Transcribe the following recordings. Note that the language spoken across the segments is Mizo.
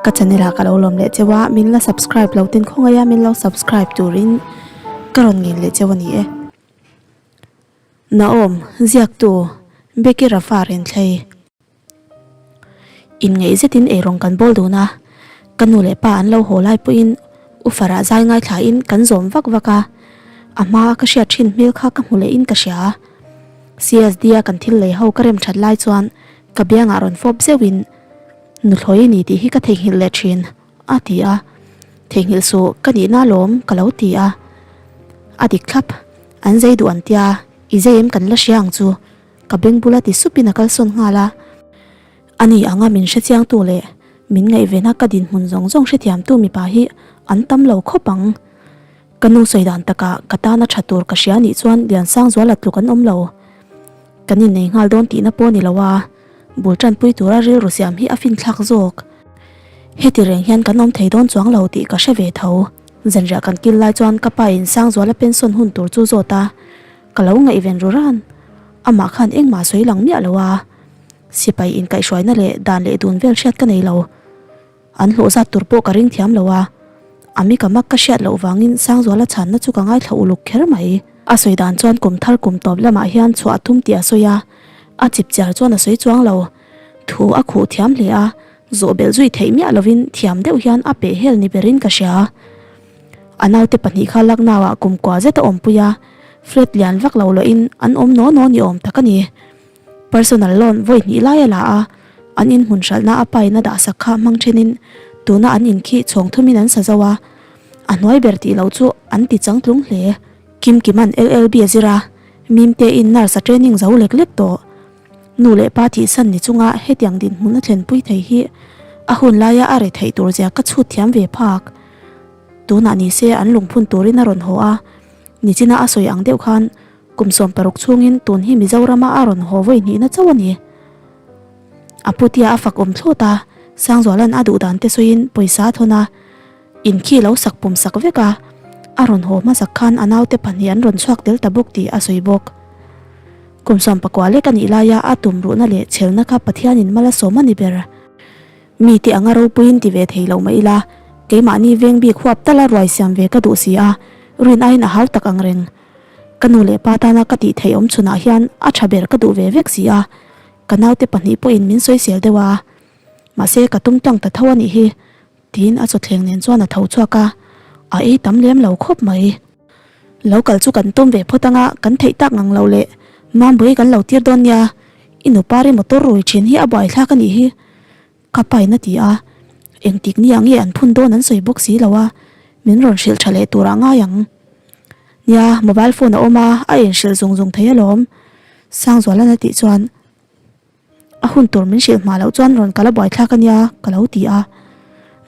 Ka channel ah ka lo lawm leh cheu a, min la subscribe lo tin khawngaih a min lo subscribe turin ka rawn ngen leh cheu a ni e. Naom, ziaktu, Becky Rafa Renthlei. Inngeih zetin eirawng kan bawl dun a, ka nu leh pa an lo haw lai pawhin u Farah zai ngaithlain kan zawm vak vak a, a hmaa ka hriat thin hmel kha ka hmu lehin ka hria. CSD a kan thil lei ho ka rem that lai chuan ka biangah rawn fawp zeuhin Nuthlawi i ni tih hi ka theihnghilh leh thin a ti a, Theihnghilh suh ka nihna alawm ka lo ti a, a dik thlap, an zei duh an tia, i zei em kan la hria ang chu. Ka beng bula ti supin a kalsawn nghal a, ani anga min hrechiangtu leh min ngaihvena ka dinhmun zawng zawng hrethiamtu mipa hi an tam lo khawp ang. Ka nu sawi dan takah ka tana tha tur ka hria nih chuan Liansangzuala tluk an awm lo. Kan innei nghal dawn tihna pawh a ni lo a, bul tanpui tura rilru siam hi a finthlak zawk. Heti reng hian kan awm thei dawn chuang lo tih ka hre ve tho. Zanriah kan kil lai chuan ka pa in Sangzuala pension hun tur chu zawt a, Ka lo ngaihven ru ran. Amah khan engmah sawi lang miah lo a. Sipai inkaihhruaina leh dan leh dun vel hriat ka nei lo. An hlawh zat tur pawh ka ring thiam lo a. A mi ka mak ka hriat loh vangin Sangzuala chhanna chu ka ngaithla uluk kher mai. A sawi dan chuan kum thar kum tawp lamah hian chhuah a tum tih a sawi a. A chip chiar chuan a sawi chuang lo. Thu a khuh thiam hle a. Zawh belh zui theih miah lovin thiam deuh hian a peh hel ni berin ka hria. A naute pahnih kha Lucknow-ah kum kua zet a awmpui a, flat lian vak lo lohin an awm naw naw ni awm tak a ni. Personal loan vawi hnih lai a la a, an inhmun hralhna a pain a dahsak kha hmang thenin tuna an inkhih chhawng thumin an sa zo a, a hnuai ber tih loh chu an ti changtlung hle. Kim Kima'n LLB a zir a, Mimtein nurse a training zo lek lek tawh. Nu leh pa thihsan ni chunga hetiang dinhmun a thlenpui thei hi a hun laia a re theih tur zia ka chhut thiam ve phak. Tunah ni se an lungphun turin a rawn haw a, nichina a sawi ang deuh khan kum 60 chhungin tun hi Mizorama a rawn haw vawi hnihna chauh a ni. A putia a fak awm thlawt a, Sangzuala'n a duh dan te sawiin pawisa a thawn a, inkhi lo sak pum sak vek a, a rawn haw hmasak khan a naute pahnih an rawn chhuak tel ta bawk tih a sawi bawk. Kum 19 lek a nih laia a tum ruhna leh chhelna kha Pathianin mal a sawm a ni ber. Mite anga ropuiin ti ve thei lo mah ila, keimahni veng bik huap tala ruai siam ve ka duh si a, rin aiin a hau tak ang reng. Ka nu leh pa tana ka tih theih awm chhunah hian a tha ber ka duh ve vek si a, ka naute pahnih pawhin min sawisel deuh a. Mahse ka tum tlang ta tho a nih hi, tiin a chawthleng nen chuan a tho chhuak a, a ei tam lem lo khawp mai. Lo kal chu kan tum ve phawt anga kan theih tak ngang lo leh Mambui kan lo tir dawn nia, i nupari motor rui thin hi a buaithlak a nih hi ka pain a ti a, engtik ni ah nge an phun dawn an sawi bawk si lo a, min rawn hrilh tha leh turah ngai ang. Nia, mobile phone a awm a, a inhrilh zung zung thei alawm Sangzualan a tih chuan A hun tur min hrilh hma loh chuan rawn kal a buaithlak a nia ka lo ti a.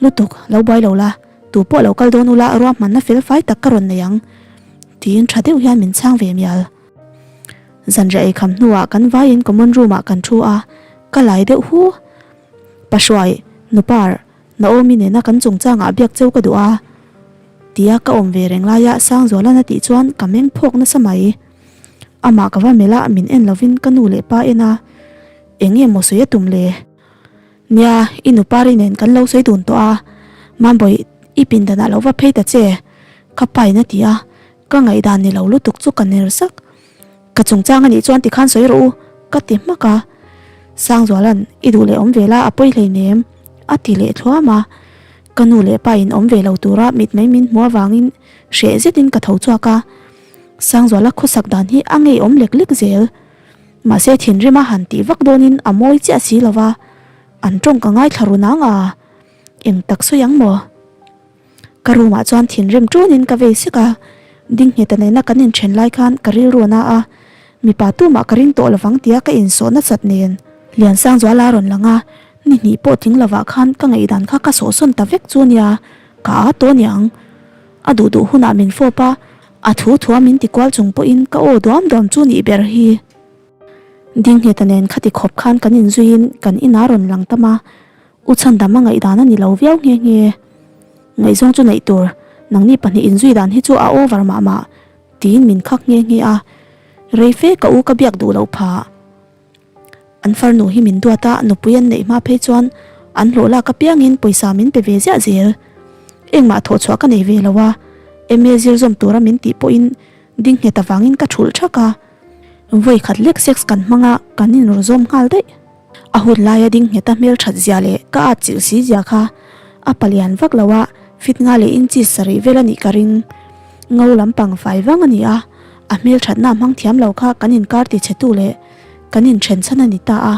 Lutuk, lo buai lo la, tu pawh lo kal dawn ula ruahmanna fel fai tak ka rawn nei ang tiin tha deuh hian min chhang ve mial. Zanriah ei kham hnuah kan vaiin common room ah kan thu a, ka lai deuh hu. Pahruai, Nupar, Naomi nena kan chungchangah biak cheu ka duh a tia ka awm ve reng laia Sangzualan a tih chuan ka meng phawk nasa mai. Amah ka va melh a, min en lovin ka nu leh pa en a, eng nge maw sawi a tum le? Nia, i nupari nen kan lo sawi dun tawh a, Mambawi, i pindanah lo va phei ta che, ka pain a ti a, ka ngaihdan ni lo lutuk chu ka ner sak. Ka chungchang a nih chuan tikhan sawi rawh u, ka ti hmak a. Sangzuala'n, I duh leh awm ve la, a pawi hleinem, a ti leh thluam a. Ka nu leh pa in awm ve lo tura mitmei min hmuh avangin hreh zetin ka tho chhuak a. Sangzuala khawsak dan hi a ngeiawm lek lek zel. Mahse thinrim a han tih vak dawnin a mawi chiah si lo va, an tawng ka ngaithla ru nang a, eng tak sawi ang maw? Ka room ah chuan thinrim tunin ka vei sek a, ding nghet a nena kan inthen lai khan ka rilru a na a, mipa tumah ka ring tawh lovang tia ka insawh nasat nen. Liansangzuala a rawn lang a, ni hnih pawh tling lovah khan ka ngaihdan kha ka sawhsawn ta vek chu nia, ka â tawh aniang. A duh duh hunah min fawp a, a thu thua min ti kual chung pawhin ka aw duam duam chu nih ber hi. Dingheta nen khati khawp khan kan inzuiin kan inah rawn lang tam a, U Chhandam a ngaihdan a ni lo viau nghe nghe. Ngaihzawng chu neih tur, nangni pahnih inzui dan hi chu a over mah mah, tiin min khak nghe nghe a, rei fe ka u ka biak duh loh phah. An farnu hi min duat a, nupui an neih hma phei chuan An hlawh lak apiangin pawisa min pe ve ziah zel. Engmah thawh chhuah ka nei ve lo a, MA zir zawm tura min tih pawhin ding nghet avangin ka thulh thak a. Vawi khat lek sex kan hmang a, kan inraw zawm nghal daih. A hun laia ding ngheta hmel that zia leh ka at chilh si zia kha a palian vak lo a, fit nga leh inches sarih vel a nih ka ring. Ngo lampang fai vang a ni a, a hmel thatna hmang thiam lo kha kan inkar ti chhe tu leh kan inthen chhan a ni ta a.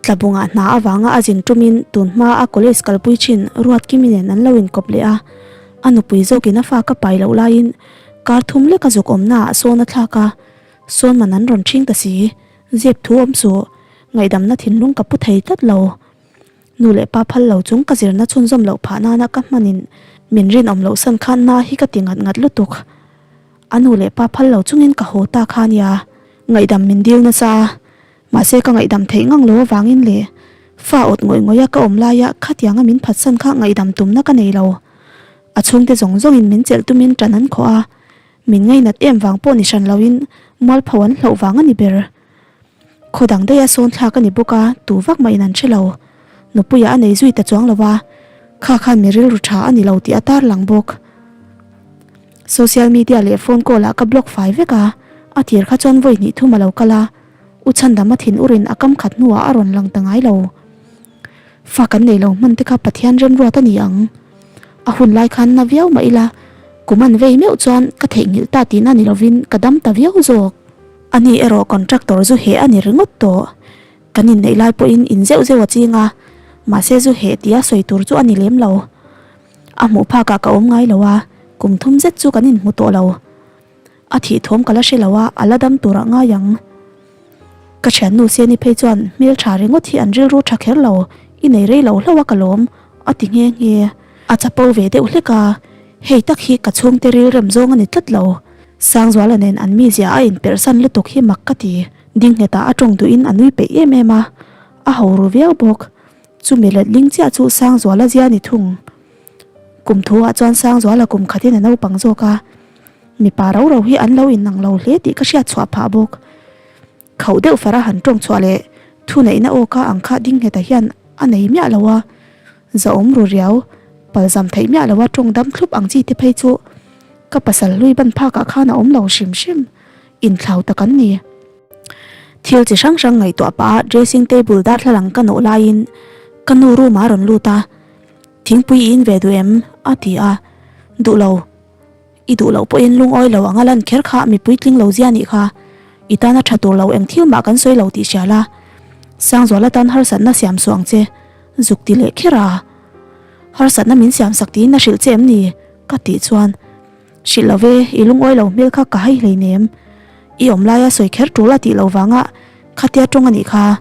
Tlabungah hna avanga a zin tumin tun hma a college kalpui thin Ruatkimi nen an lo inkawp leh a, a nupui zawkin a fa ka pai loh laiin kar thum lek a zuk awmnaah sawn a thlak a, sawn man an rawn ṭhing ta si. Zep thu awm suh, ngaihdamna thinlung ka pu thei tlat lo. Nu leh pa phal lo chung ka zirna chhunzawm loh phah nana ka hmanin min rinawm loh san khan na hi ka ti ngat ngat lutuk. A nu leh pa phal lo chungin ka haw ta kha nia, ngaihdam min dil nasa a, mahse ka ngaihdam theih ngang lo avangin leh fa awt ngawih ngawih a ka awm laia khatianga min phatsan kha ngaihdam tumna ka nei lo. A chhungte zawng zawngin min chelh tumin ṭan an khawh a, Min ngainat em vang pawh ni hran loin mualpho an hlauh vang a ni ber. Khaw dang daih a sawn thlak a ni bawk a, tu vak mah in an hre lo. Nupuia a nei zui ta chuang lo a, kha khan mi rilru tha a ni lo tih a tar lang bawk. Social media leh phone call ah ka block fai vek a, a tir kha chuan vawi hnih thum a lo kal a, U Chhandam a thin urin a kam khat hnuah a rawn lang ta ngai lo. Fa kan nei lo hman te kha Pathian remruat a ni ang. A hun lai khan na viau mah ila, kum an vei meuh chuan ka theihnghilh ta tihna ni lovin ka dam ta viau zawk. Ani erawh contractor zu heh a ni ringawt tawh. Kan inneih lai pawhin in zeuh zeuh a ching a, mahse zu heh tia sawi tur chu a ni lem lo. A hmuh phakah ka awm ngai lo a, kum thum zet chu kan inhmu tawh lo. A thih thawm ka la hre lo a, a la dam turah ngai ang. Ka thiannu Seni phei chuan hmel tha ringawt hi an rilru tha kher lo, i nei rei lo hlauh a ka lawm, a ti nghe nghe. A chapo ve deuh hlek a, hei tak hi ka chhungte rilrem zawng a ni tlat lo. Sangzuala nen an mizia a inperhsan lutuk hi mak ka ti. Dingnghetah a tawng duhin a nui peih em em a, a ho ru viau bawk. Chumi letling chiah chu Sangzuala zia ni thung. Kum thuah chuan Sangzuala kum khatin a naupang zawk a. Mipa rau rau hi an lo inang lo hle tih ka hriat chhuah phah bawk. Khauh deuh fara han tawng chhuah leh thuneihna aw ka ang kha ding nghetah hian a nei miah lo a, zahawm ru riau, palzam theih miah lo a tawng dam thlup ang chi te phei chu ka pasal hlui ban phakah khan a awm lo hrim hrim, inthlau tak an ni. Thil chi hrang hrang ngaihtuah pah a dressing table darthlalang ka nawh laiin ka nu room ah a rawn lut a, Thingpui i in ve duh em? a ti a, Duh lo. I duh loh pawhin lungawi lo anga lan kher kha mi puitling lo zia nih kha. I tana tha tur lo eng thil mah kan sawi lo tih hria la. Sangzuala tan harsatna siam suh ang che, zuk ti leh kher a. Harsatna min siam sak tiin a hrilh che em ni? Ka tih chuan, Hrilh lo ve, i lungawi lo hmel kha ka hai hleinem. I awm laia sawi kher tul a tih loh vanga khatia tawng a nih kha.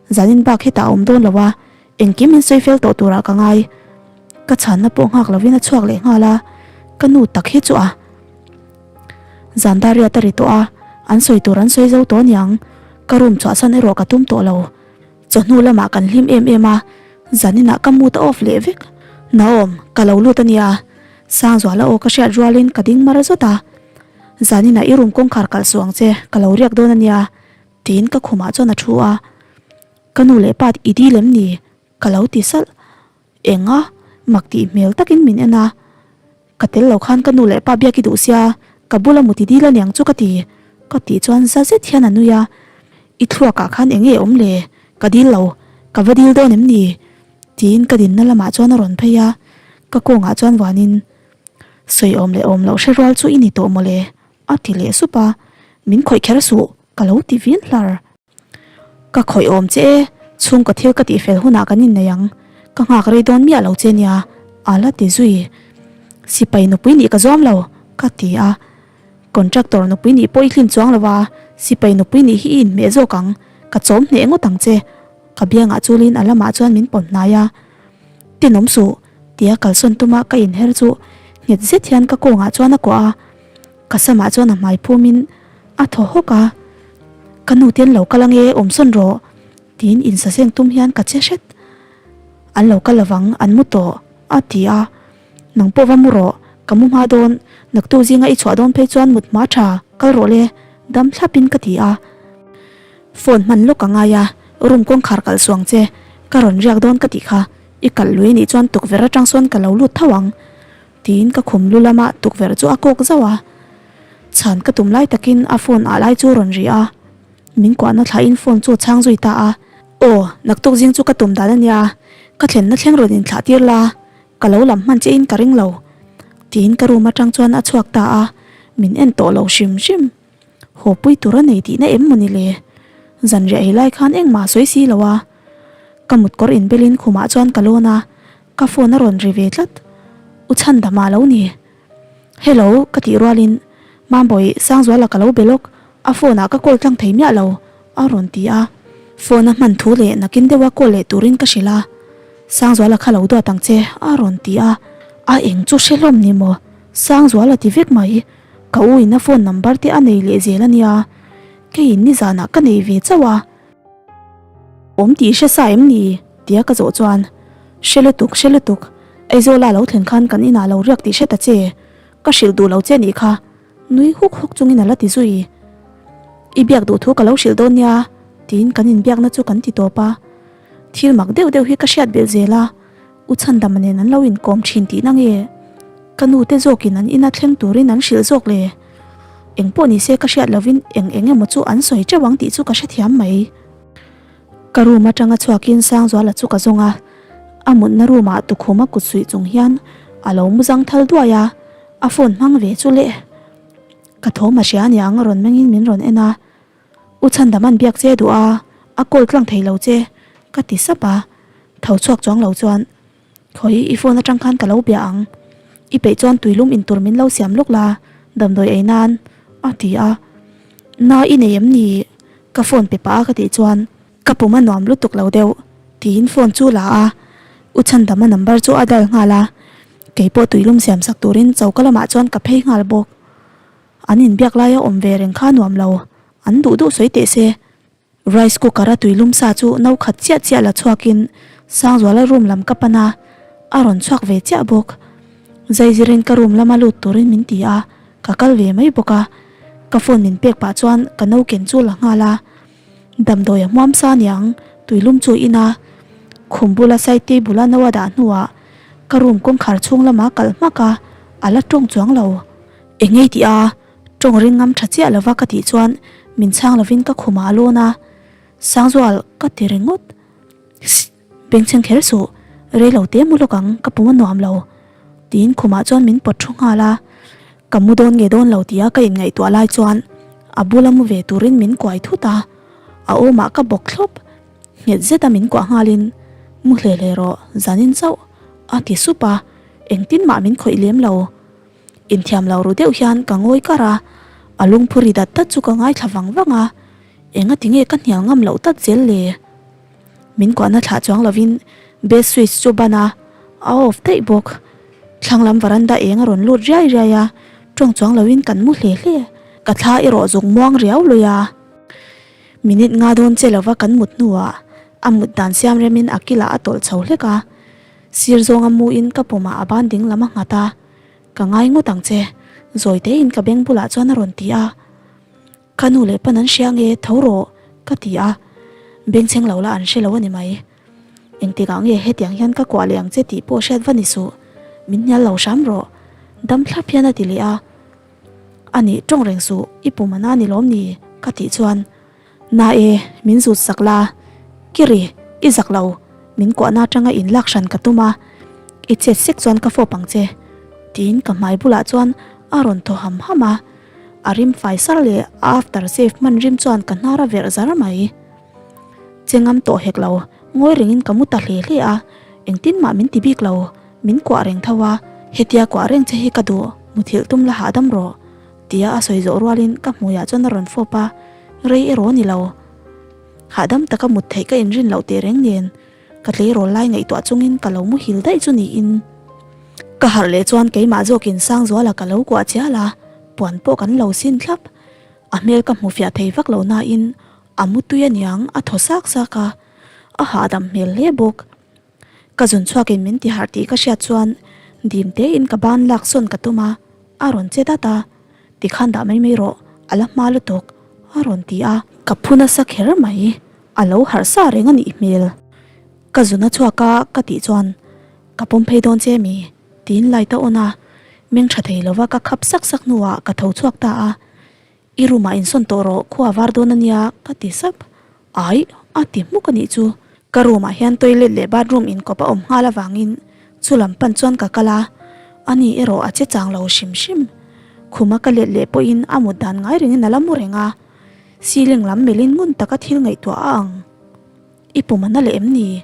Zanin bak hetah a awm dawn lo a, Engkim in sawi fel tawh turah ka ngai. Ka chhanna pawh nghak lovin a chhuak leh nghal a, ka nu tak hi chu a. Zan dar riat a ri tawh a, an sawi tur an sawi zo tawh aniang, ka room chhuahsan erawh ka tum tawh lo. Chawhnu lamah kan hlim em em a, zaninah ka mood a off leh vek. Naom, ka lo lut ania, Sangzuala aw ka hriat rualin ka ding mar zawt a. Zaninah i room kawngkhar kalh suh ang che, ka lo riak dawn ania, tiin ka khumah chuan a thu a. Ka nu leh pa i dil em ni? Ka lo ti salh. Eng a? Mak tih hmel takin min en a. Ka tel lo khan ka nu leh pa biak i duh sia, ka bula muti dil aniang chu ka ti. Ka tih chuan za zet hian a nui a. I thluakah khan eng nge awm le? Ka dil lo. Ka va dil dawn em ni? Tiin ka dinna lamah chuan a rawn phei a. Ka kawngah chuan vuanin, Sawi awm leh awm loh hre rual chu i ni tawh mawle? A ti leh sup a. Min khawih kher suh, ka lo ti vin hlar. Ka khawih awm che e, chhungkaw thil ka tihfel hunah kan innei ang, ka nghak rei dawn miah lo che nia, a la ti zui. Sipai nupui nih ka zuam lo, ka ti a. Contractor nupui nih pawh i hlin chuang lo a, sipai nupui nih hi i inhmeh zawk ang, ka chawm hneh ngawt ang che, ka biangah chulin a lamah chuan min pawm hnai a. Tenawm suh, tia kalsawn tuma ka inher chu nghet zet hian ka kawngah chuan a kuah a. Ka samah chuan a hmai phumin a thaw hawk a, Ka nu te an lo kal ange, awm sawn rawh, tiin insaseng tum hian ka che hret. An lo kal lovang, an mu tawh, a ti a. Nang pawh va mu rawh, ka mu hma dawn, naktuk zinga i chhuah dawn phei chuan mut hma tha, kal rawh le, dam thlapin ka ti a. Phone hman lawk a ngai a, room kawngkhar kalh suang che. Ka rawn riak dawn ka tih kha, i kalh lui anih chuan tukverh atang sawn ka lo lut tho ang, tiin ka khum lu lama tukverh chu a kawk zauh a. Chhan ka tum lai takin a phone ah lai chu rawn ri a, min kuahna thlahin phone chu a chhang zui ta a. Aw, naktuk zing chu ka tum dan a nia, ka thlenna thleng rawn inthlah tir la, ka lo lam hman chiahin ka ring lo, tiin ka room atang chuan a chhuak ta a, min en tawh lo hrim hrim. Haw pui tur a nei tihna em mawni le? Zanriah ei lai khan engmah a sawi si lo a. Ka mutkawr inbelin khumah chuan ka lawn a, ka phone a rawn ri ve tlat. U Chhandama lo ni. Hello ka tih rualin Mambawi Sangzuala ka lo be lawk, a phone ah ka call tlang thei miah lo a rawn ti a. Phone a hman thu leh nakin deuha call leh turin ka hrilh a, Sangzuala kha lo duat ang che a rawn ti a. A eng chu hre hlawm ni maw? Sangzuala ti vek mai. Ka u in a phone number te a nei leh zel a nia, kei in nizanah ka nei ve chauh a. Awm tih hre sa em ni? tia ka zawh chuan, Hre lutuk, hre lutuk, Aizawla lo thlen khan kan inah lo riak tih hre ta che, ka hrilh duh lo che nih kha, nui huk huk chungin a la ti zui. I biak duh thu ka lo hrilh dawn nia, tiin kan inbiakna chu kan ti tawp a. Thil mak deuh deuh hi ka hriat belh zel a. U Chhandama nen an lo inkawm thin tihna nge? Ka nu te zawkin an ina thleng turin an hrilh zawk le? Eng pawh nise ka hriat lovin eng eng emaw chu an sawi teuh ang tih chu ka hrethiam mai. Ka room atanga chhuakin Sangzuala chu ka zawng a, a mutna room ah tukhuma kut suih chung hian a lo mu zang thal duai a, a phone hmang ve chu le. Ka thawm a hria aniang rawn mengin min rawn en a, U Chhandama'n biak che duh a, a call tlang thei lo che, ka ti sap a. Tho chhuak chuang lo chuan, Khawi, i phone atang khan ka lo bia ang. I peih chuan tuilum intur min lo siam lawk la, damdawi ei nan, a ti a. Na i nei em ni? Ka phone pe pah a ka tih chuan, Ka pum a nuam lutuk lo deuh, tiin phone chu la a. U Chhandama number chu a dial nghal a. Keipawh tuilum siam sak turin choka lamah chuan ka phei nghal bawk. An inbiak laia awm ve reng kha nuam lo, an duh duh sawi teh se. Rice cooker a tuilum sa chu no khat chiah chiah la chhuakin Sangzuala room lam ka pan a, a rawn chhuak ve chiah bawk. Zaizirin ka room lama lut turin min ti a, ka kal ve mai bawk a. Ka phone min pek pah chuan ka no ken chu la nghal a. Damdawi a hmuam sa niang, tuilum chu in a. Khum bula side table a no a dah hnuah ka room kawngkhar chhung lama kalh hmak a, a la tawng chuang lo. Eng ngei tih a, tawng ring ngam tha chiah lova ka tih chuan min chhang lovin ka khumah a lawn a, Sangzual ka ti ringawt. Sst, bengchheng kher suh, rei lo te mu lawk ang, ka pum a nuam lo, tiin khumah chuan min pawt thu nghal a. Ka mu dawn nge dawn lo tia ka inngaihtuah lai chuan a bula mu ve turin min kuai thut a, a awmah ka bawk thlawp. Nghet zeta min kuah nghalin, Mu hle hle rawh, zanin chauh, a ti sup a, engtin mah min khawih lem lo. Inthiam lo ru deuh hian ka ngawi kar a, a lungphu ri dat dat chu ka ngaithla vang vang a, engati nge ka hnial ngam loh tlat zel le? Min kuahna thlah chuang lovin bed switch chu ban a, a off daih bawk. Thlang lam varanda eng a rawn lut riai riai a, tawng chuang lovin kan mu hle hle. Ka thla erawh zuk muang riau lui a. Minute nga dawn che lova kan mut hnuah a mut dan siam remin a kilah a tawlh chho hlek a, sir zawnga muin ka pumah a ban ding lam a nghat a. Ka ngai ngawt ang che, zawi tein ka beng bulah chuan a rawn ti a. Ka nu leh pan an hria nge tho rawh ka ti a, bengchheng lo la an hre lo a ni mai. Engtikah nge hetiang hian ka kuah leh ang che tih pawh hriat va ni suh, min hnial lo hram rawh, dam thlap hian a ti leh a. A nih tawng reng suh, i pum a na ni lawm ni? ka tih chuan Na e, min zut sak la. Kiri, i zak lo, min kuahna atanga in lak hran ka tum a, i chet sek chuan ka fawp ang che, tiin ka hmai bulah chuan a rawn thaw ham ham a, a rim fai sar leh a after shave hman rim chuan ka hnar a verh zar mai. Che ngam tawh hek lo, ngawi rengin ka mu ta hle hle a, engtin mah min ti bik lo, min kuah reng tho a, hetia kuah reng che hi ka duh, muthilh tum la hahdam rawh. Tia a sawi zawh rualin ka hmuiah chuan a rawn fawp a, rei erawh a ni lo. Hahdam taka mut theih ka inrin loh teh reng nen ka tleirawl lai ngaihtuah chungin ka lo muhil daih chu niin. Ka harh leh chuan keimah zawkin Sangzuala ka lo kuah chial a, puan pawh kan lo sin thlap. A hmel ka hmu fiah thei vak lo nain a mutui aniang a thaw sak sak a, a hahdam hmel hle bawk. Ka zun chhuakin min ti harh tih ka hriat chuan dim tein ka ban lak sawn ka tum a, a rawn che dat a, Tikhan dah mai mai rawh, a la hma lutuk, a rawn ti a. Ka phu nasa kher mai, a lo harh sa reng a nih hmel. Ka zun a chhuak a ka tih chuan ka pawm phei dawn che mi? Tiin light a on a, meng tha thei lova ka khap sak sak hnuah ka tho chhuak ta a. I room ah insawn tawh rawh, khua a var dawn a nia ka ti sap. Aih, a ti hmuk a nih chu. Ka room ah hian toilet leh bathroom inkawp a awm nghal avangin chu lam pan chuan ka kal a, ani erawh a che chang lo hrim hrim. Khuma ka let leh pawhin a mut dan ngai rengin a la mu reng a, ceiling lam melhin ngun taka thil ngaihtuah a ang. I pum a na leh em ni?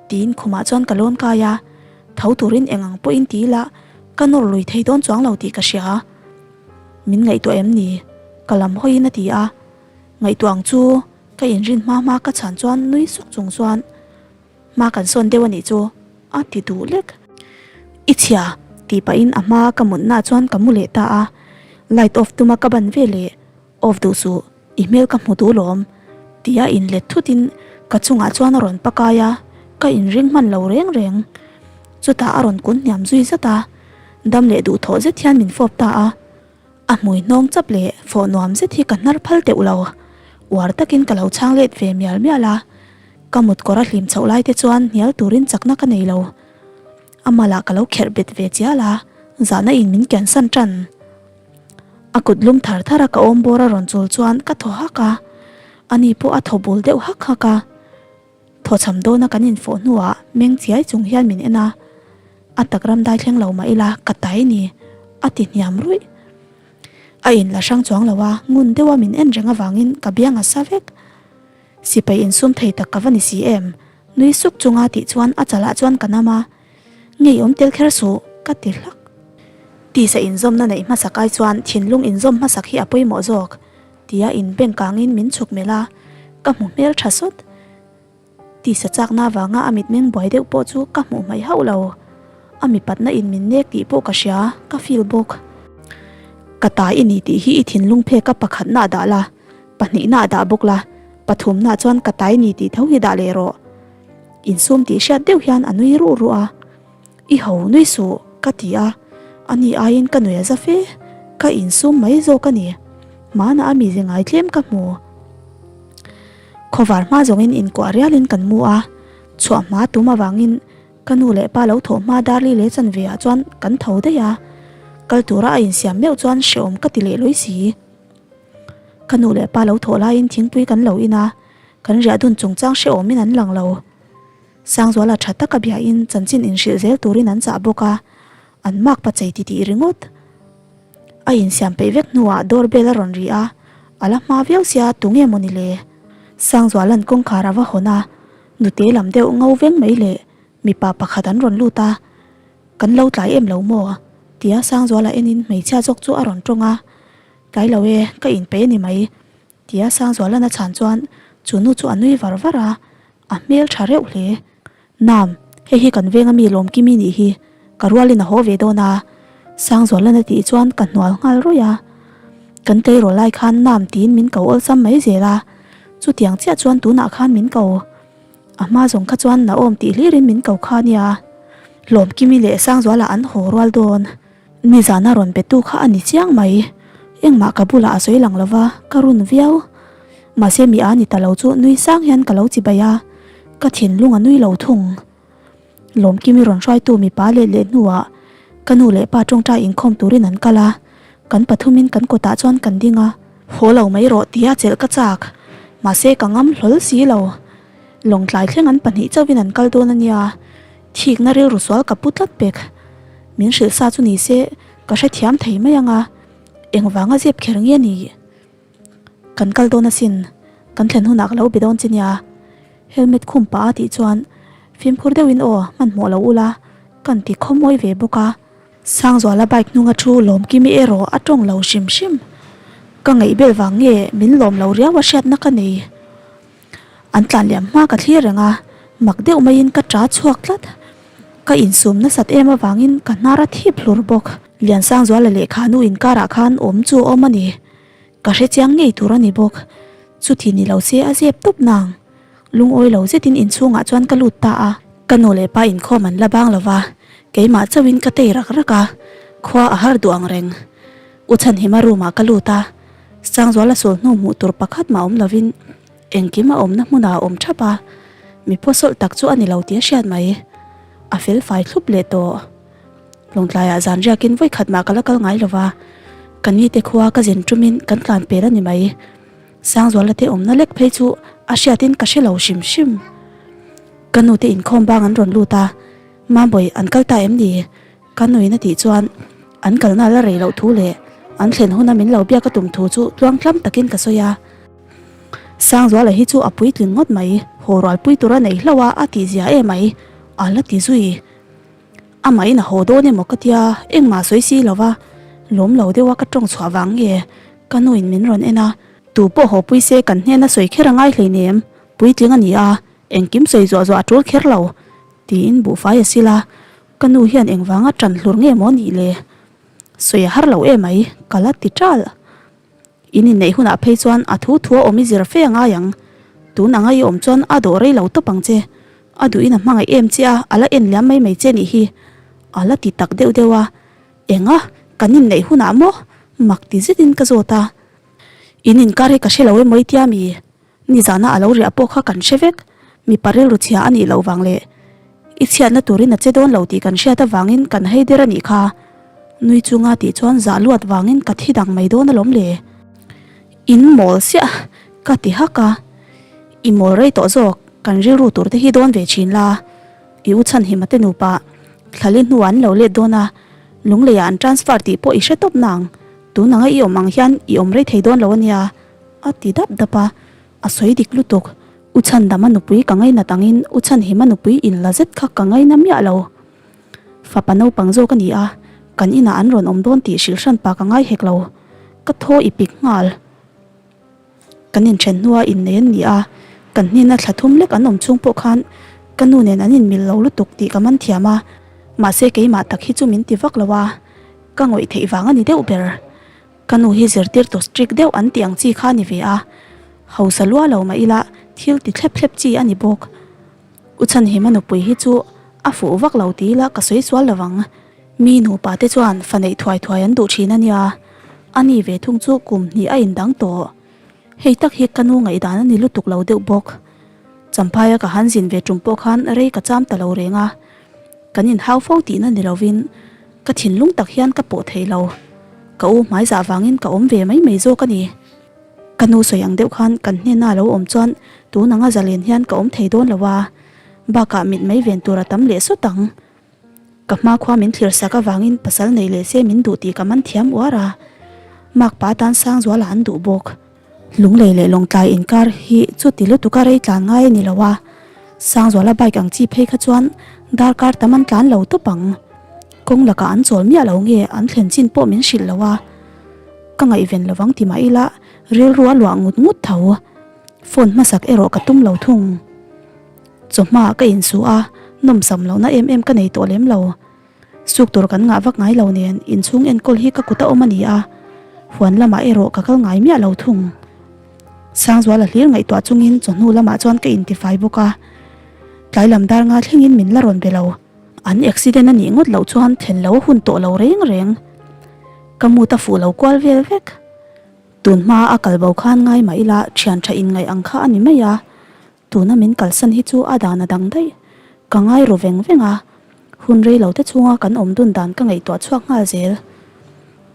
Tiin khumah chuan ka lawn kai a, tho turin eng ang pawhin ti ila ka nawr lui thei dawn chuang lo tih ka hria. Min ngaihtuah em ni? Ka lam hawiin a ti a, ngaihtuah ang chu ka inrin hma hma ka chhan chuan nui suk chung chuan hma kan sawn deuh a nih chu a ti duh lek. I chhia tih pahin a hma ka mutna chuan ka mu leh ta a, light off tuma ka ban veleh Off duh suh, i hmel ka hmu duh lawm, tia inlet thutin ka chungah chuan a rawn pakai a, ka inring hman lo reng reng. Chutah a rawn kun hniam zui zat a, dam leh duhthawh zet hian min fawp ta a. A hmui hnawng chap leh fawh nuam zet hi ka hnar phal teuh lo, uar takin ka lo chhang let ve mial mial a. Ka mut kawr a hlim chhoh lai te chuan hnial turin chakna ka nei lo. Amalah ka lo kherh bet ve chial a, zahna in min kiansan tan. A kut lum thar thar a ka awm bawr a rawn chul chuan ka thaw hak a, ani pawh a thaw bul deuh hak hak a. Thawchham dawna kan infawh hnuah meng chiai chung hian min en a, a tak ram dai thleng lo mah ila ka tai ni a ti hniam ruih. A in la hrang chuang lo a, ngun deuha min en reng avangin ka biang a sa vek. Sipai insum thei tak ka va ni si em? Nui suk chunga tih chuan a chalah chuan ka nam a. Ngeiawm tel kher suh, ka ti hlak. Tisa inzawmna neih hmasak ai chuan thinlung inzawm hmasak hi a pawimawh zawk, tia inbeng kangin min chhuk melh a, ka hmu hmel tha sawt. Tisa chakna avanga a mitmeng buai deuh pawh chu ka hmuh hmaih hauh lo. A mipatna in min nek tih pawh ka hria, ka feel bawk. Ka ta i ni tih hi i thinlung phek a pakhatna dah la, pahnihna dah bawk la, pathumna chuan ka ta i ni tih tho hi dah leh rawh. Insum tih hriat deuh hian a nui ruh ruh a, I ho nui suh ka ti a, ani aiin ka nui a za fe, ka insum mai zawk a ni, hmanah a mize ngai tlem ka hmu. Khawvar hma zawngin inkuah rialin kan mu a, chhuah hma tum avangin ka nu leh pa lo thawh hma Darli leh chanve ah chuan kan tho daih a, kal tura a insiam meuh chuan hrehawm ka ti leh lawi si. Ka nu leh pa lo thawh laiin thingpui kan lo in a, Kan riah dun chungchang hrehawmin an lang lo. Sangzuala tha taka biain chanchin inhrilh zel turin an chah bawk a, an mak pa chei titih ringawt. A insiam peih vek hnuah door bell a rawn ri a, a la hma viau sia tunge maw ni le? Sangzuala'n kawngkhar a va hawn a, nute lam deuh ngo veng mai leh mipa pakhat an rawn lut a, Kan lo tlai em lo maw? tia Sangzuala enin hmeichhia zawk chu a rawn tawng a, Tlai lo e, ka inpeih a ni mai. Tia Sangzualana chhan chuan chu nu chu a nui var var a, a hmel tha reuh hle. Nam, hei hi kan venga mi Lawmkimi nih hi, ka rualin a haw ve dawn a, Sangzualana tih chuan ka hnual nghal rawih a. Kan tleirawl lai khan Nam tiin min ko awlsam mai zel a, chutiang chiah chuan tunah khan min ko. A hma zawng kha chuan Naom tih hlirin min ko kha nia. Lawmkimi leh Sangzuala an haw rual dawn. Nizana rawn betu kha a ni chiang mai. Engmah ka bulah a sawi lang lo va, ka run viau. Mahse mi a ni ta lo chu nui sang hian ka lo chibai a, ka thinlung a nui lo thung. Lawmkimi rawn hruaitu mipa let leh hnuah ka nu leh pa tawngtai inkhawm turin an kal a, kan pathumin kan kawtah chuan kan ding a. Haw lo mai rawh tia chelh ka chak, mahse ka ngam hlawl si lo. Lawngtlai thleng an pahnih chauhin an kal dawn a nia, thikna rilru sual ka pu tlat pek. Min hrilh sa chu ni se ka hrethiam thei mai ang a, engvanga zep kher nge ni? Kan kal dawn asin, kan thlen hunah ka lo be dawn che nia. Helmet khum pah a tih chuan fimkhur deuhin aw hmanhmawh lo ula kan ti khawmawi ve bawk a. Sangzuala bike hnunga thu Lawmkimi erawh a tawng lo hrim hrim. Ka ngaihbel vang nge min lawm lo riau a hriatna ka nei. An tlan liam hma ka thlir reng a, mak deuh maiin ka ṭa chhuak tlat. Ka insum nasat em avangin ka hnar a thip hlur bawk. Liansangzuala lehkha nu inkarah khan awm chu a awm a ni. Ka hre chiang ngei tur a ni bawk. Chuti ni lo se a zep tawp nang. Lungawi lo zetin inchhungah chuan ka lut ta a. Ka nu leh pa inkhawm an la bang lo va, keimah chauhin ka tei rak rak a, khua a har duh ang reng. U Chhanhima room ah ka lut a, Sangzuala sul hnu hmuh tur pakhat mah awm lovin engkim a awmna hmunah a awm thap a. Mi pawsawlh tak chu a ni lo tih a hriat mai. A fel fai thlup leh tawh. Lawngtlaiah zan riakin vawi khat mah ka la kal ngai lo va, ka nite khua ka zin tumin kan tlan pel a ni mai. Sangzuala te awmna lek phei chu a hriatin ka hre lo hrim hrim. Ka nute inkhawm bang an rawn lut a, Mambawi an kal ta em ni? Ka nuin a tih chuan an kalna la rei loh thu leh an thlen huna min lo biak a tum thu chu tluangtlam takin ka sawi a. Sangzuala hi chu a puitling ngawt mai, haw rualpui tur a nei hlauh a, a tihzia em ai, a la ti zui. Amahin a haw dawn emaw ka tia, engmah sawi si lo va, lawm lo deuha ka tawng chhuah vang nge ka nuin min rawn en a. Tu pawh haw pui se kan hnena sawi kher a ngai hleinem, puitling a ni a, engkim sawi zuah zuah a tul kher lo, tiin buhfai a sil a, ka nu hian engvanga tan hlur nge maw nih le? Sawi a har lo emai, ka la ti ṭal. In inneih hunah phei chuan a thu thua awm i zir fe a ngai ang. Tun anga i awm chuan a dawh rei lo tawp ang che. A duhin a hmangaih em che a, a la en liam mai mai che nih hi. A la ti tak deuh deuh a. Enga, kan inneih hunah maw? Mak ti zetin ka zawt a. In inkar hi ka hre lo emaw i tia mi? Nizana a lo riah pawh kha kan hre vek. Mipa rilru chhia a nih loh vang leh i chhiatna turin a che dawn lo tih kan hriat avangin kan hei der a nih kha. Nui chunga tih chuan zah luat vangin ka thi dang mai dawn alawm le. In mawl siah ka ti hak a. I mawl rei tawh zawk, kan rilru tur te hi dawn ve thin la. I u Chhanhima te nupa thlali hnuah an lo let dawn a, Lungleiah an transfer tih pawh i hre tawp nang. Tun anga i awm ang hian i awm rei thei dawn lo a nia. A ti dap dap a, a sawi dik lutuk. U Chhandama nupui ka ngainat angin U Chhanhima nupui inla zet kha ka ngaina miah lo. Fapa naupang zawk a ni a, kan inah an rawn awm dawn tih hrilh hran pa ka ngai hek lo. Ka thaw i pik nghal. Kan inthen hnua innei an ni a, kan hnena thla thum lek an awm chhung pawh khan ka nu nen an inmil lo lutuk tih ka man thiam a, mahse keimah tak hi chu min ti vak lo a, ka ngawih theih vang a ni deuh ber. Ka nu hi zirtirtu strict deuh an tih ang chi kha a ni ve a, hausa lua lo mah ila thil ti thlep thlep chi a ni bawk. U Chhanhima nupui hi chu a fuh vak lo ti ila ka sawi sual lo vang. Mi nupa te chuan fa neih thuai thuai an duh thin a nia, a ni ve thung chu kum hnih a indang tawh. Hei tak hi ka nu ngaihdan a ni lutuk lo deuh bawk. Champhaia ka han zin ve tum pawh khan rei ka cham ta lo reng a, kan inhau fo tihna ni lovin Ka thinlung tak hian ka pawh thei lo. Ka u hmaizah vangin ka awm ve mai mai zawk a ni. Ka nu sawi ang deuh khan kan hnena a lo awm chuan tun anga zalen hian ka awm thei dawn lo a, bakah mit mai ven tur a tam leh sawt ang. Ka hmakhua min thlir sak avangin pasal nei leh se min duh tih ka man thiam uar a, makpa tan Sangzuala an duh bawk. Lunglei leh Lawngtlai inkar hi chuti lutuka rei tlan ngai a ni lo a, Sangzuala bike ang chi phei kha chuan darkar tam an tlan lo tawp ang. Kawng lakah an chawl miah lo nge an thlen chin pawh min hrilh lo a, ka ngaihven lovang ti mah ila rilru a luah ngut ngut tho. Phone hmasak erawh ka tum lo thung. Chawhma ka insuh a, nawmsam lohna em em ka nei tawh lem lo. Suk tur kan ngah vak ngai lo nen inchhung enkawl hi ka kut a awm a ni a, huan lamah erawh ka kal ngai miah lo thung. Sangzuala hlir ngaihtuah chungin chawhnu lamah chuan ka intifai bawk a, tlai lam dar nga thlengin min la rawn be lo. An accident a nih ngawt loh chuan thlen lo a hun tawh lo reng reng. Ka mut a fuh lo kual vel vek. Tun hma a kal bo khan ngai mah ila thian tha inngaih ang kha a ni mai a, Tuna min kalsan hi chu a dan a dang daih. Ka ngai ru veng veng a, hun rei lo te chhunga kan awm dun dan ka ngaihtuah chhuak nghal zel.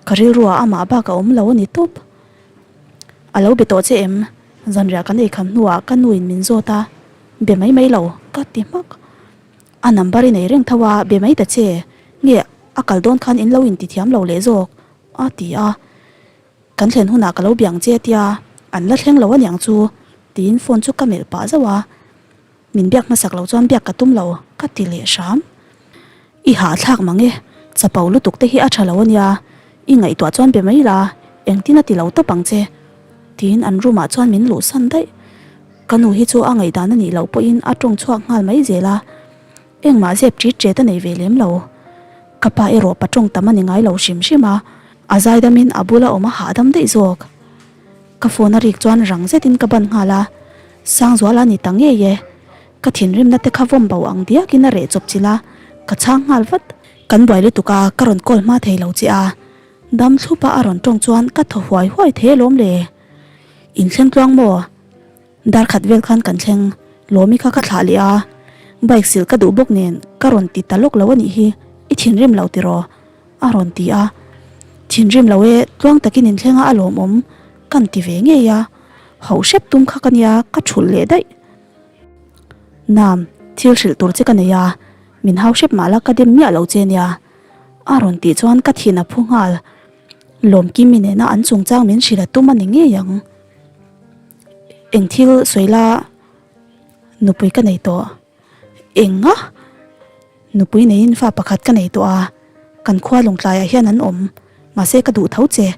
Ka rilruah amah bak a awm lo a ni tawp. A lo be tawh che em? Zanriah kan eikham hnuah ka nuin min zawt a, be mai mai lo ka ti hmak. A number i nei reng tho a, be mai ta che. Nge a kal dawn khan in lo intithiam lo leh zawk a ti a. Kan thlen hunah ka lo biang che tia an la thleng lo aniang chu tiin phone chu ka melh pah zauh a, min biak hmasak loh chuan biak ka tum lo ka ti leh hram. I hahthlak mang e, chapo lutuk te hi a tha lo ania, i ngaihtuah chuan be mai la, engtin a ti lo tawp ang che tiin an room ah chuan min luhsan daih. Ka nu hi chu a ngaihdan a nih loh pawhin a tawng chhuak nghal mai zel a. Engmah zep ṭit ṭet a nei ve lem lo. Ka pa erawh pa ṭawng tam a ni ngai lo hrim hrim a, a zaidamin a bula awm a hahdam daih zawk. Ka phone a rik chuan rang zetin ka ban nghal a, Sangzuala a ni ta ngei e. Ka thinrimna te kha vawm bo ang diakin a reh chawp chilh a, ka chhang nghal vat. Kan buai lutuk a, ka rawn call hma thei lo che a. Dam thlupa a rawn ṭawng chuan ka thaw huai huai thei alawm le. Inthleng tluang maw? Dar khat vel khan kan thleng. Lawmi kha ka thlah leh a, bike silh ka duh bawk nen ka rawn ti ta lawk lo a nih hi, i thinrim lo tiraw? a rawn ti a. Thinrim lo e, tluang takin inthleng a a lawmawm kan ti ve ngei a, hauh hrep tum kha ka nia ka thulh leh daih. Nam, thil hrilh tur che ka nei a, min hau hrep mah la ka dem miah lo che nia a rawn tih chuan ka thin a phu nghal. Lawmkimi nena an chungchang min hrilh a tum a ni ngei ang. Eng thil sawi la nupui ka nei tawh. Eng a? Nupui neiin fa pakhat ka nei tawh a, kan khua lawngtlaiah hian an awm, mahse ka duh tho che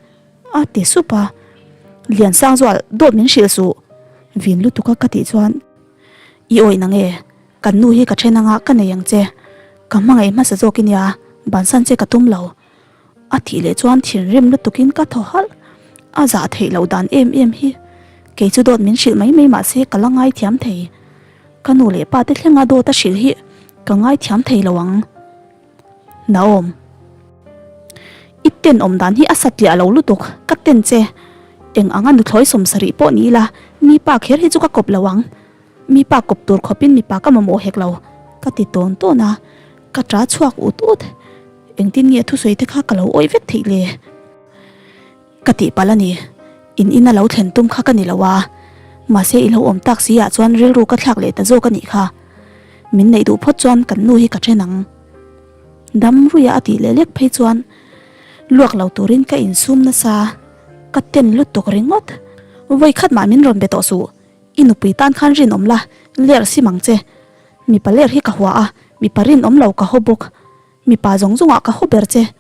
a ti sup a. Liansangzual dawt min hrilh suh vin lutuk a ka tih chuan I awih na nge? Kan nu hi ka then anga ka nei ang che. Ka hmangaih hmasa zawk i nia, bansan che ka tum lo. A tih leh chuan thinrim lutukin ka thaw halh. A zah theih loh dan em em hi. Kei chu dawt min hrilh mai mai mah se ka la ngaithiam thei. Ka nu leh pa te thlenga dawt a hrilh hi ka ngaithiam thei lo ang. Naom. I tenawm dan hi a satliah lo lutuk, ka ten che. Eng anga nuthlawi sawmsarih pawh ni ila, mi pa kher hi chu ka kawp lo ang. Mi pa kawp tur khawpin mipa ka mamawh hek lo, ka ti tawn tawn a, ka ṭa chhuak ut ut. Engtin nge thusawi te kha ka lo awih vek theih le? Ka tih palh a ni, in ina lo thlen tum kha ka ni lo a, mahse i lo awm tak si ah chuan rilru ka thlak leh ta zawk a nih kha. Min neih duh phawt chuan kan nu hi ka then ang. Dam ruia a tih leh lek phei chuan luak lo turin ka insum nasa, ka ten lutuk ringawt. Vawikhat mah min rawn be tawh suh, I nupui tan khan rinawm la, ler sim ang che. Mipa ler hi ka hua a, mipa rinawm lo ka haw bawk. Mipa zawng zawngah ka haw ber che.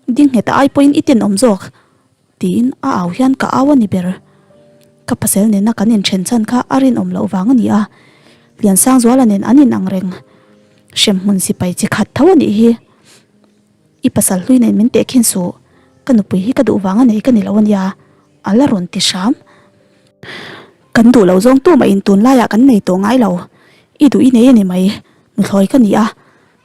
Ding nghet a ai pawhin i tenawm zawk. Tiin a au hian ka au a ni ber. Ka pasel nena kan inthen chhan kha a rinawm loh vang a ni a. Liansangzuala nen an inang reng. Hremhmun sipai chi khat tho a nih hi. I pasal hlui nen min tehkhin suh. Ka nupui hi ka duh vang a nei ka ni lo a nia. A la rawn ti hram. Kan duh lo zawng tu mahin tunlaiah kan nei tawh ngai lo. I duh i nei a ni mai. Nuthlawi ka ni a.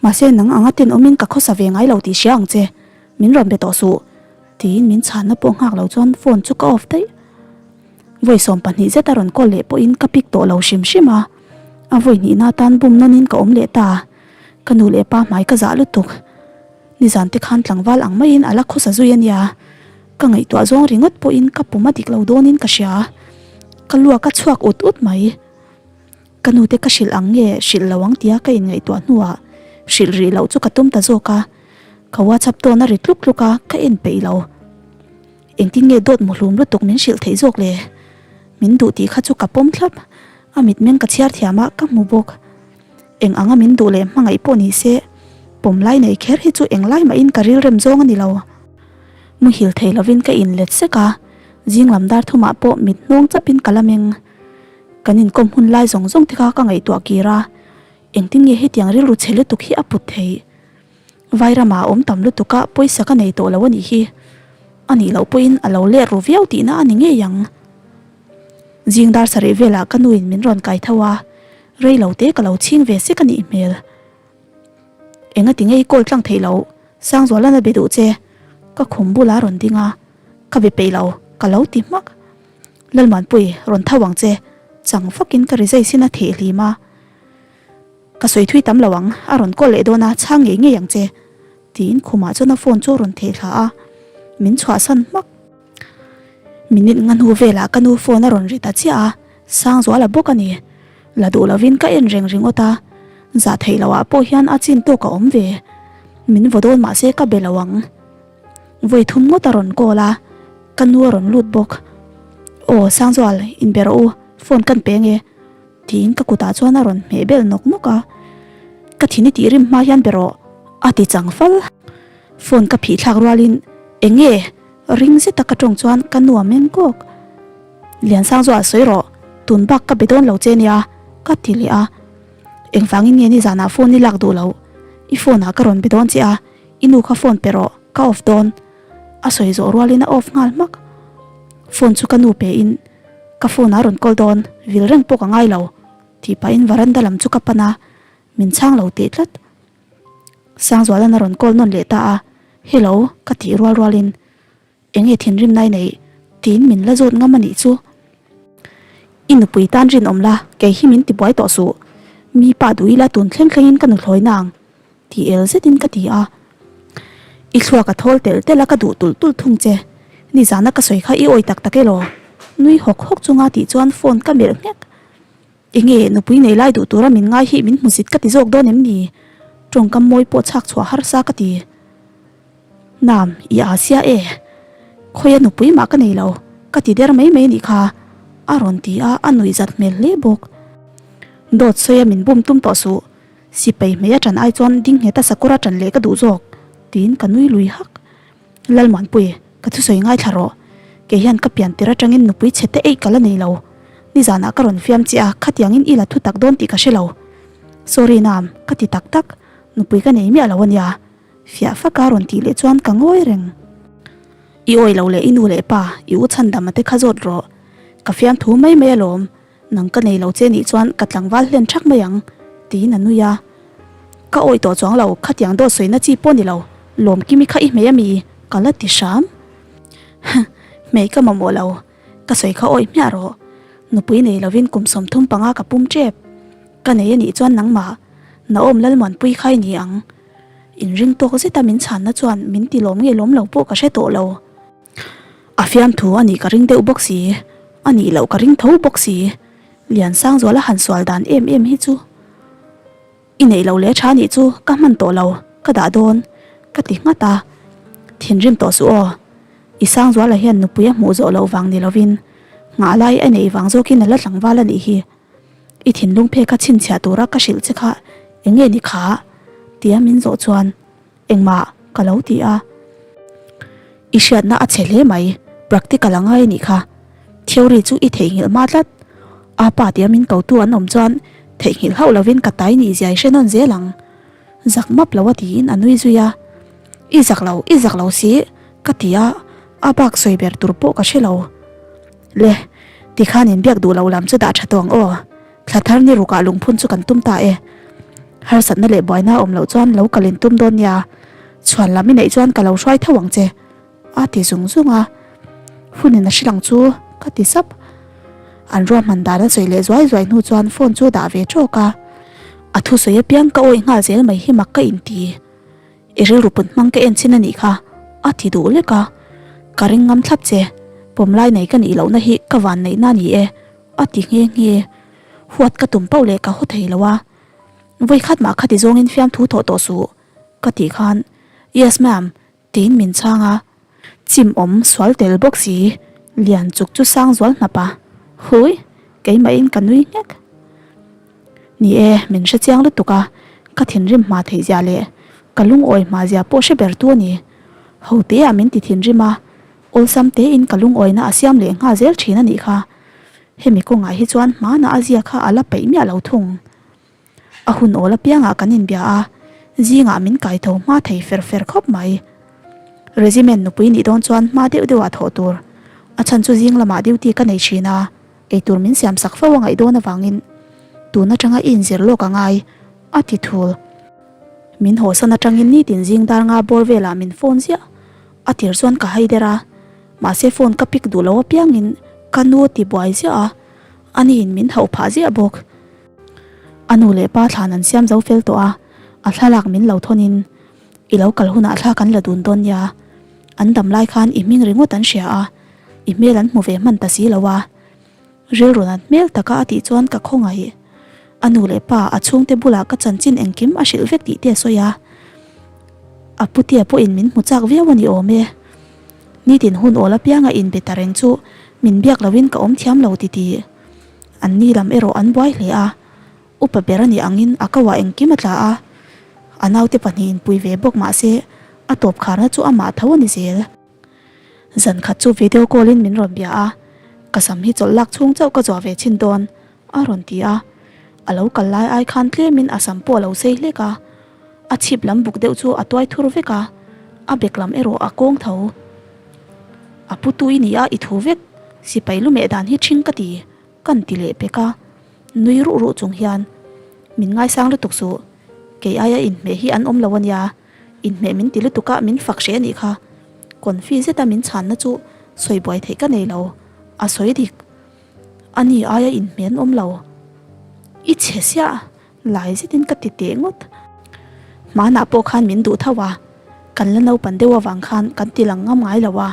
Mahse nang anga tenawmin ka khawsa ve ngai lo tih hria ang che. Min rawn be tawh suh. Tiin min chhanna pawh nghak lo chuan phone chu ka off daih. Vawi 12 zet a rawn call leh pawhin ka pick tawh lo hrim hrim a. A vawi hnihna atan bum nawnin ka awm leh ta. Ka nu leh pa hmai ka zah lutuk. Nizan te khan tlangval ang maiin a la khawsa zui a nia. Ka ngaihtuah zawng ringawt pawhin ka pum a dik lo dawnin ka hria. Ka luak a chhuak ut ut mai. Ka nute ka hrilh ang nge hrilh lo ang tia ka inngaihtuah hnuah hrilh rih loh chu ka tum ta zawk a. Ka WhatsApp tawn a ri tluk tluk a, ka en peih lo. Engtin nge dawt muhlum lutuk min hrilh theih zawk le? Min duh tih kha chu ka pawm thlap. A mitmeng ka chhiar thiam a, ka hmu bawk. Eng anga min duh leh hmangaih pawh ni se, pawm lai nei kher hi chu eng lai mahin ka rilrem zawng a ni lo. Muhil thei lovin ka inlet sek a, zing lam dar thumah pawh mit hnawng chapin ka la meng. Kan inkawm hun lai zawng zawng te kha ka ngaihtuah kir a, engtin nge hetiang rilru chhe lutuk hi a put theih? Vairamah a awm tam lutuk a, pawisa ka nei tawh lo a nih hi. A nih loh pawhin a lo let ru viau tihna a ni ngei ang. Zing dar sarih velah ka nuin min rawn kai tho a, rei lo te ka lo chhing ve sek a nih hmel. Engati nge i call tlang theih loh? Sangzualan a be duh che. Ka khum bulah a rawn ding a, ka be peih lo, ka lo ti hmak. Lalmanpui, rawn tho ang che. Chang fakin ka rizai sin a theh hlim a. Ka sawi thui tam lo ang, a rawn call leh dawn a, chhang ngei ngei ang che. Tiin khumah chuan a phone chu a rawn theh thla a, min chhuahsan hmak. Minute nga hnu velah ka nu phone a rawn ri ta chiah a, Sangzuala bawk a ni. La duh lovin ka en reng ringawt a, zah theih loh ah pawh hian a chin tawk a awm ve. Min vaw dawn mahse ka be lo ang. Vawi thum ngawt a rawn call a, ka nu a rawn lut bawk. Aw Sangzual, inbe rawh u, phone kan pe nge. Tiin ka kutah chuan a rawn hmeh bel nawk nawk a, Ka thin i tih rim hma hian be rawh, a ti chang fal. Phone ka phih thlak rualin, Eng nge? Ring zeta ka tawng chuan ka nuam eng kawk. Liansangzual sawi rawh, tun bak ka be dawn lo che nia, ka ti leh a. Engvangin nge nizanah phone i lak duh loh? I phone ah ka rawn be dawn che a, i nu kha phone pe rawh, ka off dawn. A sawi zawh rualin a off nghal hmak. Phone chu ka nu pe in, Ka phone a rawn call dawn, vil reng pawh ka ngai lo, tih pahin varanda lam chu ka pan a, min chhang lo teh tlat. Sangzualan a rawn call nawn leh ta a, Hello, ka tih rual rualin, Eng nge thinrim nai neih? tiin min la zawt ngam a nih chu. I nupui tan rinawm la, kei hi min tibuai tawh suh. Mi pa duh ila tun thleng thlengin ka nuthlawi nang, ti el zetin ka ti a. I thluak a thawl telh telh a ka duh tulh tulh thung che. Nizana ka sawi kha i awi tak tak elaw? Nui hawk hawk chunga tih chuan phone ka melh nghek. Enge nupui nei lai duh tura min ngai hi min hmu zit ka ti zawk dawn em ni? Tawngkam mawi pawh chhak chhuah harsa ka ti. Nam, i aa sia e. Khawia nupui mah ka nei lo, ka ti der mai mai a nih kha, a rawn ti a, a nuih zat hmel hle bawk. Dawt sawia min bum tum tawh suh, sipai hmei a ṭan ai chuan ding ngheta sakawr a ṭan leh ka duh zawk, tiin ka nui lui hak. Lalmuanpui, ka thusawi ngaithla rawh. Kei hian ka pian tir aṭangin nupui chhe te eih ka la nei lo. Nizanah ka rawn fiam che a, khatiangin i la thu tak dawn tih ka hre lo. Sorry Nam, ka ti tak tak, nupui ka nei miah lo a nia. Fiah faka rawn tih leh chuan ka ngawi reng. I awi lo leh i nu leh pa, i u chhandama te kha zawt rawh. Ka fiamthu mai mai alawm, nang ka nei lo che nih chuan ka tlangval hlen thak mai ang, tiin a nui a. Ka awi tawh chuang lo, khatiang dawt sawina chi pawh ni lo, Lawmkimi kha i hmei ami? Ka la ti hram. Huh, hmei ka mamawh lo, ka sawi kha awi hmiah rawh. Nupui nei lovin kum 35 ka pum tep. Ka nei anih chuan nangmah, Naom Lalmuanpui kha i ni ang. Inring tawk zeta min chhanna chuan min ti lawm nge lawm lo pawh ka hre tawh lo. A fiamthu a nih ka ring deuh bawk si, a nih loh ka ring tho bawk si. Liansangzuala han sual dan em em hi chu i neih loh leh tha nih chu ka hman tawh lo, ka dah dawn ka ti nghat a. Thinrim tawh suh aw, i Sangzuala hian nupui a hmuh zawh loh vang ni lovin nghah lai a neih vang zawkin a la tlangval a nih hi. I thinlung phek kha chhinchhiah tura ka hrilh che kha eng nge ni kha? tia min zawh chuan engmah ka lo ti a. I hriatna a chhe hle mai, practical a ngai a nih kha. Theory chu i theihnghilh hma tlat. A pa tia min kotu an awm chuan theihnghilh hauh lovin ka tai nih zia i hre nawn zel ang. Zak map lo a tiin a nui zui a. I zak lo, i zak lo si ka ti a, a bak sawi ber tur pawh ka hre lo. Le, tikhan inbiak duh lo lam chu dah tha tawh ang aw. Thla thar ni rukah lungphun chu kan tum ta e. Harsatna leh buaina a awm loh chuan lo kal in tum dawn nia. Chhuan lam i neih chuan ka lo hruai tho ang che, a ti zung zung a. Hunin a hrilh ang chu, ka ti sap. An ruahman dan a sawi leh zuai zuai hnu chuan phone chu dah ve tawk a. A thusawi apiang ka awih nghal zel mai hi mak ka inti. I rilru put hmang ka en chin a nih kha, a ti duh lek a. Ka ring ngam thlap che, pawmlai nei ka nih lohna hi ka van neihna a ni e, a ti nghe nghe. Huat ka tum pauh leh ka haw thei lo a. Vawikhat mah khati zawngin fiamthu thawh tawh suh, ka tih khan, Yes ma'am, tiin min chhang a. Chim awm sual tel bawk si, lian chuk chu sang zual hnap a, Hui, keimahin ka nui nghek. Ni e, min hre chiang lutuk a, ka thinrim hma theih zia leh ka lungawi hma zia pawh hre ber tu a ni. Ho teah min ti thinrim a, awlsam tein ka lungawina a siam leh nghal zel thin a nih kha. Hemi kawngah hi chuan hmana a zia kha a la peih miah lo thung. A hun awl apiangah kan inbia a, zingah min kai tho hma thei fer fer khawp mai. Regiment nupui nih dawn chuan hma deuh deuhah thawh tur. A chhan chu zing lamah duty ka nei thin a, eitur min siam sak fo a ngaih dawn avangin tun atanga i inzir lawk a ngai, a ti thul. Min hawsan atangin nitin zing dar nga bawr velah min phone ziah. A tir chuan ka hai der a, mahse phone ka pick duh lo apiangin ka nu a ti buai ziah a, aniin min hauh phah ziah bawk. A nu leh pa thlan an siam zo fel tawh a, a thlalak min lo thawnin i lo kal hunah thla kan la dun dawn nia. An dam lai khan i hming ringawt an hria a, i hmel an hmu ve hman ta si lo a. Rilru nat hmel taka a tih chuan ka khawngaih. A nu leh pa a chhungte bulah ka chanchin engkim a hrilh vek tih te a sawi a. A putea pawhin min hmu chak viau a ni awm e. Nitin hun awl apianga inbe ta reng chu min biak loin ka awm thiam lo titi. An ni lam erawh an buai hle a, upa ber a nih angin a kauah engkim a tla a, a naute pahnihin pui ve bawk mah se a tawp kharna chu amah tho a ni zel. Zan khat chu video call in min rawn bia a, ka sam hi chawlh lak chhung chauh ka zuah ve chhin dawn a rawn ti a, a lo kal lai ai khan tlemin a sam pawh a lo sei hlek a, a chhip lam buk deuh chu a tuai thur vek a, a bek lam erawh a kawng tho. A putu i ni a, i thu vek. Sipai lu meh dan hi ṭhing ka ti, kan ti leh pek a. Nui ruh ruh chung hian, Min ngaisang lutuk suh, kei aia inhmeh hi an awm lo a nia, inhmeh min ti lutuk a, min fak hreh a nih kha. Confi zeta min chhanna chu sawi buai theih ka nei lo, a sawi dik. Ani aia inhmeh an awm lo. I chhe siah lai zetin ka ti teh ngawt. Hmanah pawh khan min duh tho a, kan la naupan deuh avang khan kan ti lang ngam ngai lo a,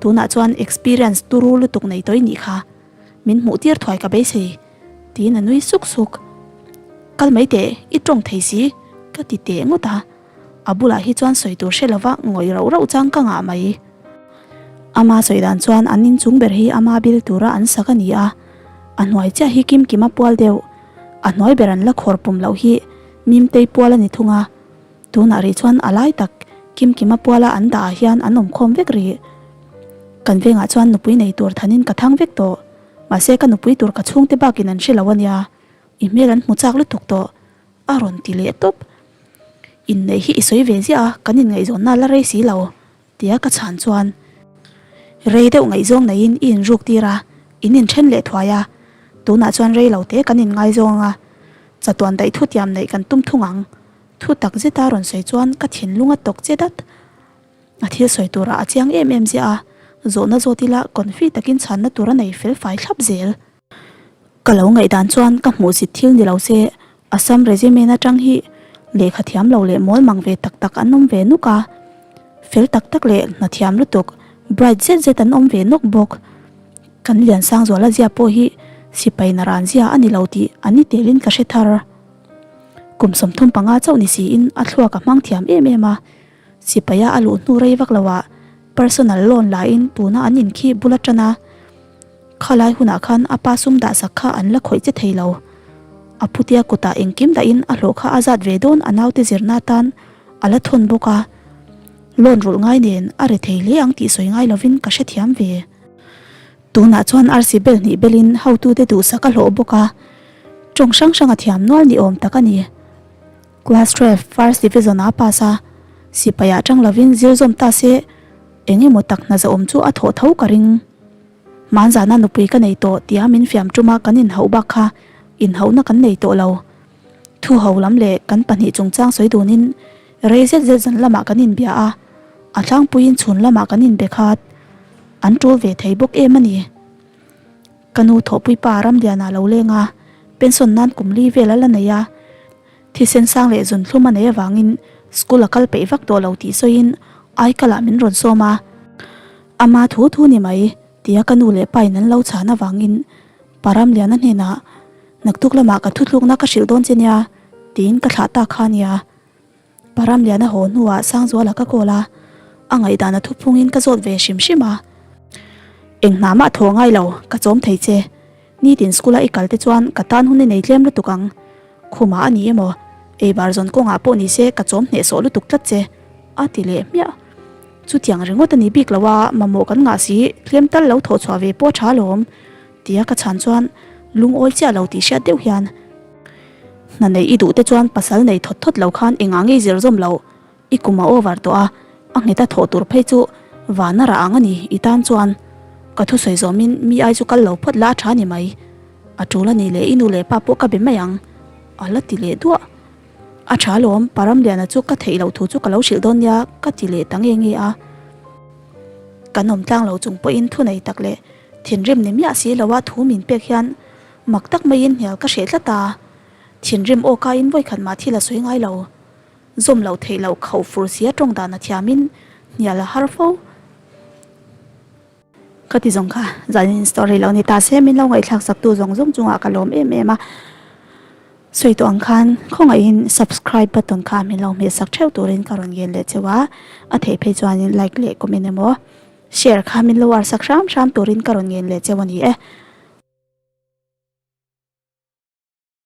tunah chuan experience turu lutuk nei tawih nih kha min hmuh tir thuai ka beisei tiin a nui suk suk. Kal mai teh, i tawng thei si ka ti teh ngawt a. A bulah hi chuan sawi tur hre lova ngawih rauh rauh chang ka ngah mai. Ama sawi dan chuan an inchung ber hi ama bil tura an sak a ni a, a hnuai chiah hi kim kima pual deuh, a hnuai ber an la khawr pum loh hi Mimtei pual a ni thung a, tunah rih chuan a lai tak kim kima puala an dah ah hian an awm khawm vek rih. Kan vengah chuan nupui nei tur thanin ka thang vek tawh, mahse ka nupui tur ka chhungte bakin an hre lo a nia, i hmel an hmu chak lutuk tawh. A rawn ti leh tawp. Inneih hi i sawi ve ziah a, kan inngaihzawnna la rei si lo, tia ka chhan chuan rei deuh ngaihzawng neiin i inruk tir a, in inthen leh thuai a, tunah chuan rei lo te kan inngaizawng a, chatuan daih thutiam neih kan tum thung ang, thu tak zeta rawn sawi chuan ka thinlung a tawk che dat. A thil sawi turah a chiang em em ziah a, zawhna zawt ila confi takin chhanna tur a nei fel fai thlap zel. Ka lo ngaihdan chuan ka hmuhzit thil ni lo se, Assam Regiment atang hi lehkha thiam lo leh mawl mang ve tak tak an awm ve nuk a, fel tak tak leh hna thiam lutuk bright zet zet an awm ve nawk bawk. Kan Liansangzuala zia pawh hi sipai naran zia a ni lo tih a ni telin ka hre thar. Kum 35 chauh ni siin a thluak a hmang thiam em em a, sipaia a luh hnu rei vak loah personal loan lain tuna an inkhih bul a tan a, Khalai hunah khan a pa sum dahsak kha an la khawih che thei lo. A putia kutah engkim dahin a hlawh kha a zat ve dawn a naute zirna atan a la thawn bawk a. Loan rulh ngai nen a re thei hle ang tih sawi ngai lovin ka hrethiam ve. Tunah chuan arsi bel hnih belin hotute duhsak a hlawh bawk a, tawng hrang hrang a thiam nual ni awm tak a ni. Class 12 first division a pass a, sipai ah tang lovin zir zawm ta se eng emaw tak hna zahawm chu a thawh tho ka ring. Hmanzana nupui ka nei tawh tia min fiam tuma kan inhauh bak kha inhauhna kan nei tawh lo. Thu ho lam leh kan pahnih chungchang sawi dunin rei zet zet zan lamah kan inbia a, a tlangpuiin chhun lamah kan inbe khat. An tul ve thei bawk em a ni. Ka nu thawhpuipa Ramliana lo leng a, pension nan kum li vel a la nei a. Thisen sang leh zunthlum a nei avangin school a kal peih vak tawh lo tih sawiin Aikalah min rawn sawm a. Ama thu thu ni mai tia ka nu leh pain an lo chhan avangin Pa Ramliana hnenah naktuk lamah ka thuthlukna ka hrilh dawn che nia tiin ka thlah ta kha nia. Pa Ramliana haw hnuah Sangzuala ka call a, a ngaihdan a thuphungin ka zawt ve hrim hrim a. Eng hna mah thaw ngai lo, ka chawm thei che. Nitin school a i kal te chuan ka tan hun i nei tlem lutuk ang. Khumah a ni emaw, eibar zawn kawngah pawh ni se ka chawm hnehsawh lutuk tlat che, a ti leh hmiah. Chutiang ringawt a ni bik lo a, mamawh kan ngah si, tlem tal lo thawh chhuah ve pawh a tha alawm, tia ka chhan chuan lungawi chiah lo tih hriat deuh hian, Hna neih i duh te chuan pasal nei thawt thawt lo khan engah ngei zir zawm lo, I kum a over tawh a, a ngheta thawh tur phei chu vana rah ang a ni i tan chuan. Ka thusawi zawmin mi ai chu kal lo phawt la a tha ni mai. A tul a ni leh i nu leh pa pawh ka be mai ang a la ti leh duah. A tha alawm, Pa Ramliana chu ka theih loh thu chu ka lo hrilh dawn nia ka ti leh ta nge nge a. Kan awm tlang lo chung pawhin thunei tak leh thinrim ni miah si loa thu min pek hian mak tak maiin hnial ka hreh tlat a. Thinrim aw kaiin vawikhat mah thil a sawi ngai lo. Zawm loh theih loh khauh fur sia tawng dan a thiamin hnial a har fo. Ka ti zawng kha zanin story lo ni ta se min lo ngaihthlak sak tu zawng zawng chungah ka lawm em em a. Sawi tawh ang khan khawngaihin subscribe button kha min lo hmeh sak theuh turin ka rawn ngen leh cheu a, a theih phei chuanin like leh comment emaw share kha min lo ar sak hram hram turin ka rawn ngen leh cheu a ni e.